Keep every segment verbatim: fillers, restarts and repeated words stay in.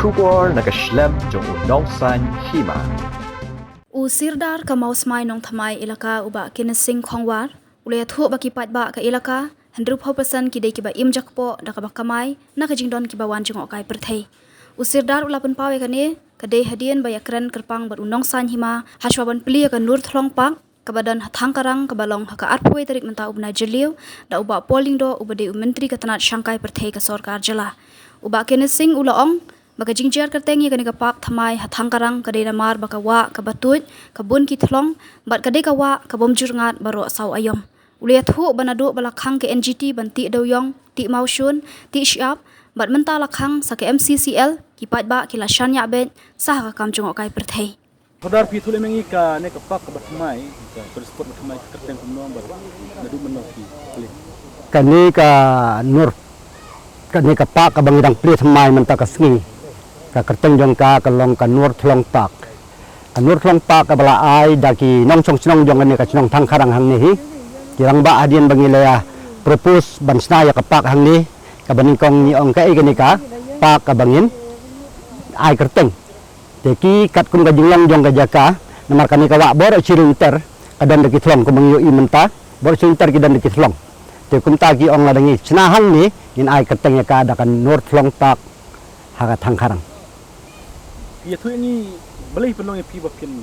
Khubor na ka shlem jong u Nongsaiñ Hima. U Sirdar ka Mawsmai Nongthymmai Elaka u Bah Kenneth Singh Khongwar u la ïathuh ba ki paidbah ka elaka hynriewphew percent ki dei kiba im jakpoh da kaba kamai na ka jingdon kiba wan jngohkai pyrthei. U Sirdar u la pynpaw ïa kane ka dei hadien ba ïakren kyrpang bad u Nongsaiñ Hima hashwa ban plie ïa ka Nurthlong Park kaba don ha Thangkarang kaba long ha ka arphew tarik mynta u bnai Jylliew da u Bah Paul Lyngdoh uba dei u Myntri ka tnat shangkai pyrthei ka sorkar jylla. U Bah Kenneth Singh u la ong ba ka jingjia kyrteng ïa kane ka park thymmai ha Thangkarang ka dei namar ba ka wah kaba tuid ka bun ki thlong bad ka dei ka wah ka bym jur ngat baroh saw aïom. U la ïathuh ba naduh ba la khang ka N G T ban tih dewïong, tih mawshun, tih shyiap bad mynta la khang sa ka M C C L, ki paidbah ki la shaniah beit sa ha ka kam jngohkai pyrthei. Sordar, phi ïathuh lem ïa ngi kane ka park kaba thymmai, ka tourist spot ba thymmai, ka kyrteng kumno bad naduh mynno phi plie? Kane ka Nur, kane ka park kaba ngi dang plie thymmai mynta ka sngi, ka kyrteng jong ka ka long ka Nurthlong Park. Ka Nurthlong Park kaba la ai da ki nongshong shnong jong kane ka shnong Thangkarang hangne hi. Ki rangbah hadien ba ngi la propose ban shna ïa ka park hangne, kaba nyngkong ngi ong kaei kane ka park kaba ngin ai kyrteng. Te ki katkum ka jinglong jong ka jaka, namar kane ka wah baroh shi lynter ka don da ki thlong, kumba ngi ïohi mynta baroh shi lynter ki don da ki thlong. Te kumta ki ong lada ngi shna hangne ngin ai kyrteng ïa ka da ka Nurthlong Park ha ka Thangkarang. Phi ïathuh ïa ngi balei pynlong ïa phi ba phin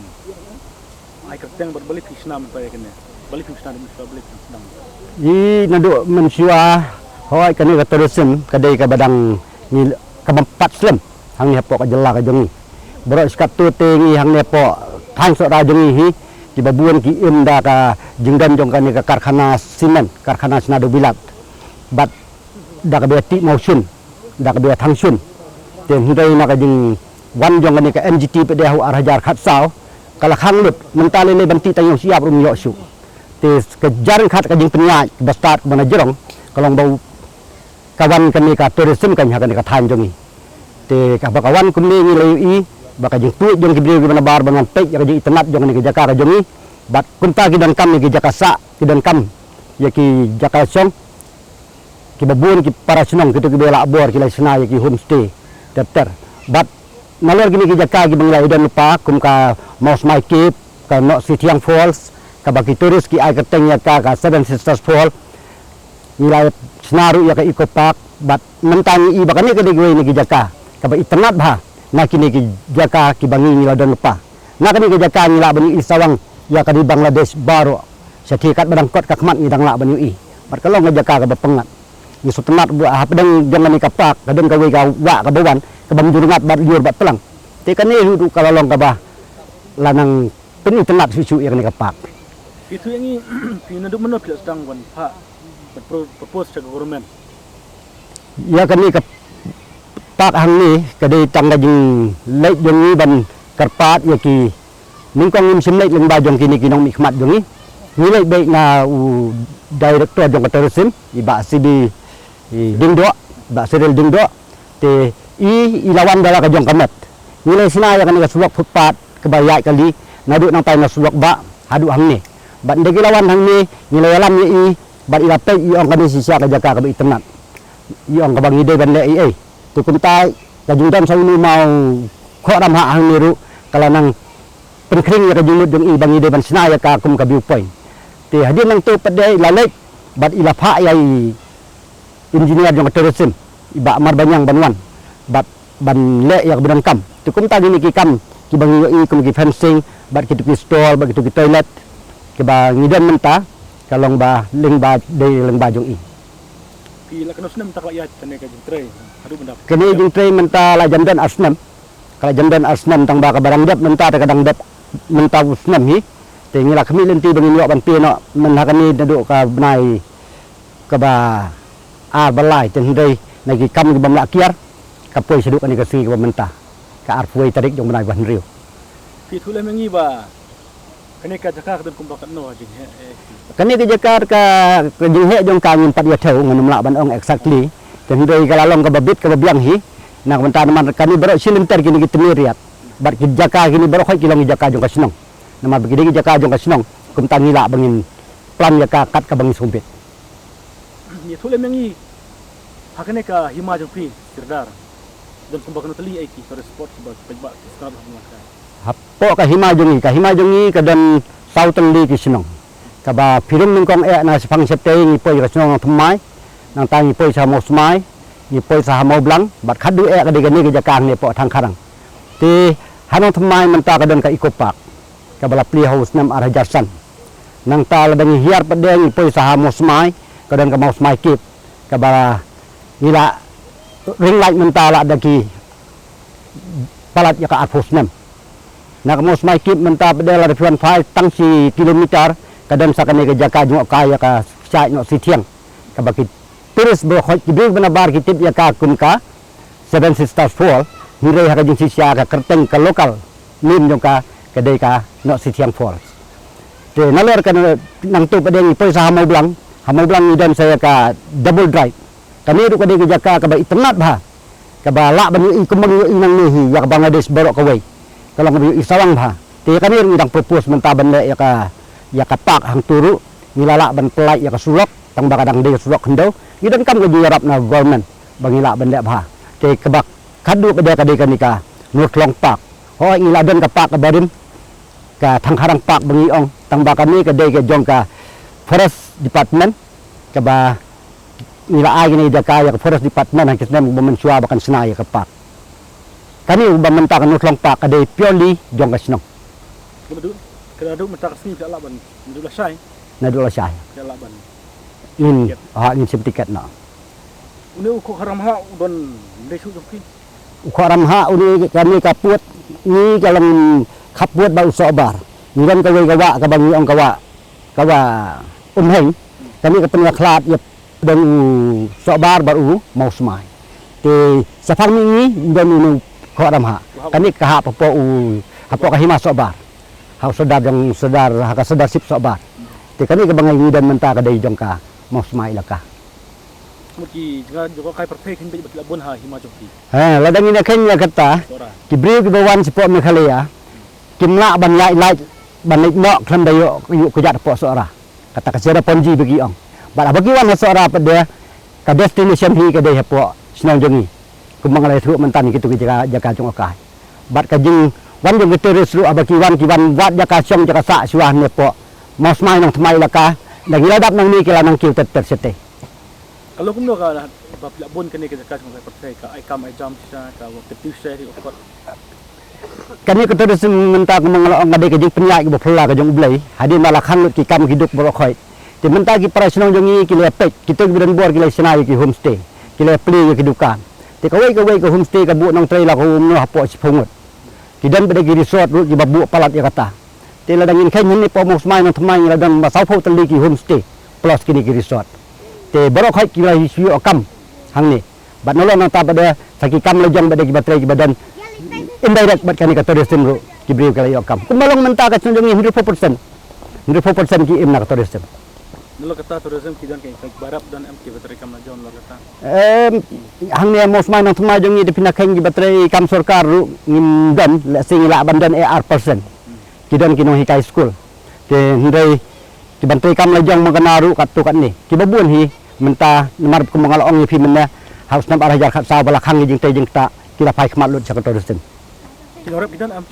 ai kyrteng bad balei phi shna mynta ïa kane? Balei phi shna mynta, balei phi shna mynta? Ïa naduh mynshuwa, hooid, kane ka tourism ka dei kaba dang ngi, kaba pat slem hangne hapoh ka jylla ka jong ngi. Baroh shi katto te ngi hangne hapoh thaiñ Sohra jong ngi hi, kiba bun ki im da ka jingdon jong kane ka karkhana cement, karkhana shna dewbilat. Bad da kaba ïa tih mawshun, da kaba ïa thang shun. Te hynrei na ka jingwan jong kane ka N G T pat de ha u ar hajar khatsaw, ka la khang lut, mynta lei lei ban tih tang ïa u shyiap ruh ym ïoh shuh. Te ka jar ryngkat ka jingpynïaid kaba stad kaba na jrong, ka long ba u, ka wan kane ka tourism kan ha kane ka thaiñ jong ngi. Te kaba ka wan kumne ngi la ïohi ba ka jingtuid jong ki briew kiba nabar ban wan peit ïa ka jingitynnad jong kane ka jaka ka jong ngi. Bad kumta ki donkam ïa ki jaka sah, ki donkam ïa ki jaka shong. Kiba bun ki para shnong kito kiba lah bor ki la shna ïa ki homestay ter ter. Bad nalor kine ki jaka kiba ngi la ïadon lypa kum ka Mawsmai Cave, ka Nohsithiang Falls, kaba ki tourist ki ai kyrteng ïa ka ka Seven Sisters Fall. Ngi la shna ruh ïa ka Eco Park bad mynta ngi i ba kane ka dei kawei na ki jaka kaba itynnad bha na kine ki jaka kiba ngi ngi la don lypa. Na kane ka jaka ngi lah ban ïohi sawang ïa ka ri Bangladesh baroh. Sha ki katba dang kot ka khmat ngi dang lah ban ïohi. Bad ka long ka jaka kaba pyngngad. Ngi sngewtynnad ba hapdeng jong kane ka park ka don kawei ka wah kaba wan kaba mynjur ngat bad lyiur bad plang. Te kane ruh ka la long kaba la nang pynitynnad shuh shuh ïa kane ka park. Phi ïathuh ïa ngi, phi naduh mynno phi la sdang ban phah, ban pro-, propose sha ka government? Ïa kane ka park hangne ka dei tang ka jingleit jong ngi ban kyrpad ïa ki, nyngkong ngim shym leit lyngba jong kine ki nongmihkhmat jong ngi. Ngi leit beit na u director jong ka tourism, i Bah C B, i Diengdoh, Bah Cyril Diengdoh. Te i, i la wan da la ka jong ka met. Ngi la shna ïa kane ka surok footpath kaba ïaid kali naduh nangtai na surok bah haduh hangne. Bad ynda ki la wan hangne ngi la ïalam ïa i bad i la peit, i ong kane shisha ka jaka kaba itynnad. I ong kaba ngi dei ban leh ei ei. Te kumta ka jingdon sa uno u maw khohram ha hangne ruh ka la nang pynkhring ïa ka jingmut jong i ba ngi dei ban shna ïa ka kum ka view point. Te hadien nangto pat de i la leit bad i la phah ïa i engineer jong ka tourism, i Bah Marbaniang ban wan bad ban leh ïa kaba donkam. Te kumta kine ki kam kiba ngi ïohi kum ki fencing bad kito ki stall bad kito ki toilet kiba ngi don mynta ka long ba lyngba, dei lyngba jong i. Phi la katno snem mynta ka la ïaid kane ka jingtrei haduh mynta? Kane jingtrei mynta la jan don ar snem. Ka la jan don ar snem tang ba kaba dang dep mynta te ka dang dep mynta u snem hi. Te ngi la khmih lynti ba ngin ïoh ban plie noh mynta kane naduh ka bnai kaba ar ba lai, te hynrei na ki kam ki bym lah kiar ka poi shaduh kane ka sngi kaba mynta, ka arphew tarik jong bnai ba hynriew. Phi ïathuh lem ïa ngi ba kane ka jaka ka don kumba katno jingheh, eh? Kane ka jaka ka, ka jingheh jong ka ngim pat ïa thew, ngam lah ban ong exactly. Te hynrei ka la long kaba bit kaba biang hi na ka bynta namar kane baroh shi lynter kine ki tmier riat bad ki jaka kine baroh khoit ki long ki jaka jong ka shnong. Namar ba ki dei ki jaka jong ka shnong kumta ngi lah ba ngin plan ïa ka kat kaba ngi sngewbit. Ïathuh lem ïa ngi ha kane ka hima jong phi Sirdar, Don kumba kano tylli aiki, tourist spot kumba pynbah ki sngap ha Bungla Krai. Hapoh ka hima jong ngi, ka hima jong ngi ka don saw tylli ki shnong. Kaba phi rung nyngkong eh na shipang shatei ngi poi ka shnong Nongthymmai, nangta ngi poi sha Mawsmai, ngi poi sha Mawblang, bad khadduh eh ka dei kane ka jaka hangne hapoh Thangkharang. Te ha Nongthymmai mynta ka don ka Eco Park, kaba la plie ha u snem ar hajar san. Nangta lada ngi hiar pat de ngi poi sha Mawsmai, ka don ka Mawsmai Cave, kaba ngi la ring light mynta la da ki palat ïa ka arphew snem. Na ka Mawsmai Cave mynta pat de lada phi wan phai tang shi kilometer, ka don sa kane ka jaka jngohkai ïa ka kshaid Nohsithiang, kaba ki tourist baroh khoit ki briew ba nabar ki tip ïa ka kum ka Seven Sisters Fall, hynrei ha ka jingshisha ka kyrteng ka local name jong ka ka dei ka Nohsithiang Falls. Te nalor ka na-, nangta pat de ngi poi sha ha Mawblang, ha Mawblang ngi don sa ïa ka Double Drive. Kane ruh ka dei ka jaka kaba itynnad bha, kaba lah ban ïohi kumba ngi ïohi nangne hi ïa ka Bangladesh baroh kawei. Ka long kaba ïohi sawang bha. Te ïa kane ruh ngi dang propose mynta ban leh ïa ka, ïa ka park hangto ruh, ngi la lah ban pynlait ïa ka surok, tang ba ka dang dei ka surok khyndew. Ngi donkam ka jingïarap na government ba ngi lah ban leh bha. Te kaba khadduh pat de ka dei kane ka Nurthlong Park. Hooid, ngi la don ka park kaba rim, ka Thangkharang Park ba ngi ong, tang ba kane ka dei ka jong ka Forest Department, kaba ngi la ai kane ka jaka ïa ka Forest Department ha ki snem ba mynshuwa ba kan shna ïa ka park. Kane uba mynta ka Nurthlong Park ka dei purely jong ka shnong. Ka naduh, ka naduh mynta ka sngi ka lah ban, naduh lashai. Naduh lashai. Ka lah ban. Ngin, ha, ngin shim tiket noh. Une u Khohramhah u don lei shuh jong phi? U Khohramhah une kane ka pud, ngi ka long khappud bad u Sohbar. Ngi don kawei ka wah kaba ngi ong ka wah, ka wah Umheng. Kane ka pynïakhlad ïa don u Sohbar bad u Mawsmai. Te shaphang mihngi don une u Khohramhah. Kane ka hap hapoh u, hapoh ka hima Sohbar. Ha u Sordar jong Sordar, ha ka Sordarship Sohbar. Te kane kaba ngi don mynta ka dei jong ka Mawsmai Elaka. Mut ki jngai jong ka kai pyrthei kheiñ beit ba ki la bun ha hima jong ki. Ha, lada ngin ïa kheiñ ïa kata, Sohra. Ki briew kiba wan shapoh Meghalaya kim lah ban ïaid lait, ban leit noh khlem da ïoh, ïoh kjat hapoh Sohra. Kata ka Cherrapunji ba ki ong. Bad haba ki wan ha Sohra pat de, ka destination hi ka dei hapoh shnong jong ngi. Kumba nga la ïathuh mynta ne, kito ki jaka, jaka jngohkai. Bad ka jingwan jong ki tourist ruh haba ki wan, ki wan wad jaka shong jaka sah shuwa hangne hapoh Mawsmai Nongthymmai Elaka, da ngi la dap nangne ki la nang kiew ter ter shatei. Ka long kumno ka ba phi la bun kane ka jaka jong ka pyrthei, ka ai kam ai jam shisha, ka wa kyntu shisha ri u kot. Kane ka tourism mynta kumba nga la ong ka dei ka jingpynïaid kaba phylla ka jong U Blei, hadien ba la khang lut ki kam ki duk baroh khoit. Te mynta ki para shnong jong ngi ki la peit, kito kiba don bor ki la shna ïa ki homestay, ki la plie ïa ki dukan. Te kawei kawei ka homestay ka buh nongtrei la kumno hapoh shiphew ngut. Ki don pat de ki resort ruh kiba buh palat ïa kata. Te lada ngin kheiñ hangne hapoh Mawsmai Nongthymmai ngi la don ba sawphew tylli ki homestay plus kine ki resort. Te baroh khoit ki la shu ïoh kam hangne. Bad nalor nangta pat de sa ki kam lajong pat de kiba trei kiba don indirect bad kane ka tourism ruh ki briew ki la ïoh kam. Kumba long mynta ka shnong jong ngi hynriew four percent. Hynriew four percent ki im na ka tourism. Nalor kata tourism ki don ki, kiba rep don em kiba trei kam lajong nalor kata? Em, hangne Mawsmai Nongthymmai jong ngi da phi na kheiñ kiba trei kam sorkar ruh ngim don, lehse ngi lah ban don ar percent. Ki don ki nonghikai skul. Te hynrei kiban trei kam lajong ma kane ruh katto katne. Kiba bun hi mynta namar kumba nga la ong ïa phi mynne, ha u snem ar hajar khatsaw ba la khang ki jingtrei jingktah ki la phai khmat lut sha ka tourism. Ki nongrep ki don em?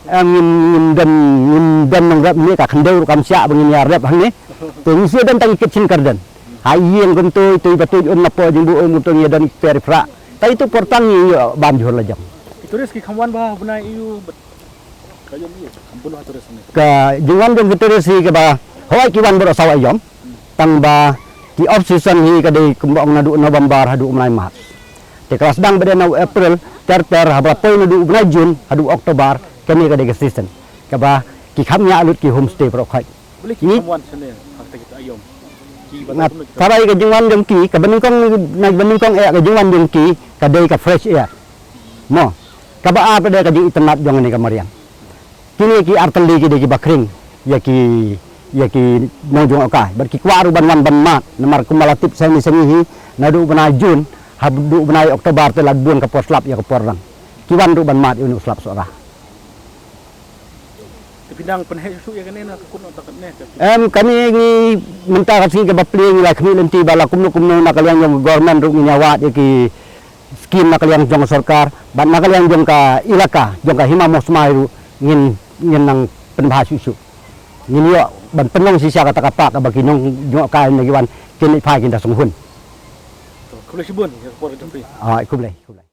Em, ngim, ngim don, ngim don nongrep ne, ka khyndew ruh kam shah ba ngin ïa rep hangne. Te ngi shu don tang ki kitchen garden. Ha ïing kumto, ito iba tuid um napoh jingbuh um kumto ngi don i kper i phrah. Te ito por tang ngi ïoh bam jhur lajong. Ki tourist ki kham wan bha ha u bnai aiu bad ka ïoh ïoh kham bun ha tourist ne? Ka jingwan jong ki tourist hi kaba hooid ki wan baroh saw aïom. Tang ba ki off season hi ka dei kumba ong naduh November haduh u bnai March. Te ka la sdang pat de na u April ter ter, haba la poi naduh u bnai June haduh October, kane ka dei ka season kaba ki kham ñiah lut ki homestay baroh khoit. Balei ki kham wan shane ha kata kita aïom? Ki ba na kumno ki tharai ka jingwan jong ki, kaba nyngkong, na ba nyngkong eh ka jingwan jong ki ka dei ka fresh air. Mo. Kaba ar pat de ka jingitynnad jong kane ka mariang. Kine ki artylli ki dei kiba khring ïa ki, ïa ki nongjngohkai. Bad ki kwah ruh ban wan ban mad, namar kumba la tip sani sani hi, naduh u bnai June haduh u bnai October te la bun ka por slap ïa ka por rang. Ki wan ruh ban mad ïa une u slap Sohra. Te phi nang pynheh shuh shuh ïa kane na ka kut na ka kane ka. Em, kane ngi mynta ka sngi kaba plie ngi la khmih lynti ba la kumno kumno na ka liang jong ka government ruh ngin ïa wad ïa ki skim na ka liang jong ka sorkar Bad na ka liang jong ka ilaka jong ka Hima Mawsmai ruh ngin, ngin nang pynbha shuh shuh. Ngin ïoh ban pynlong shisha kata ka park kaba ki nongjngohkai na ki wan kin leit phai kin da sngewhun. To, khublei shibun ïa ka por ka jong phi. Ah, khublei, khublei.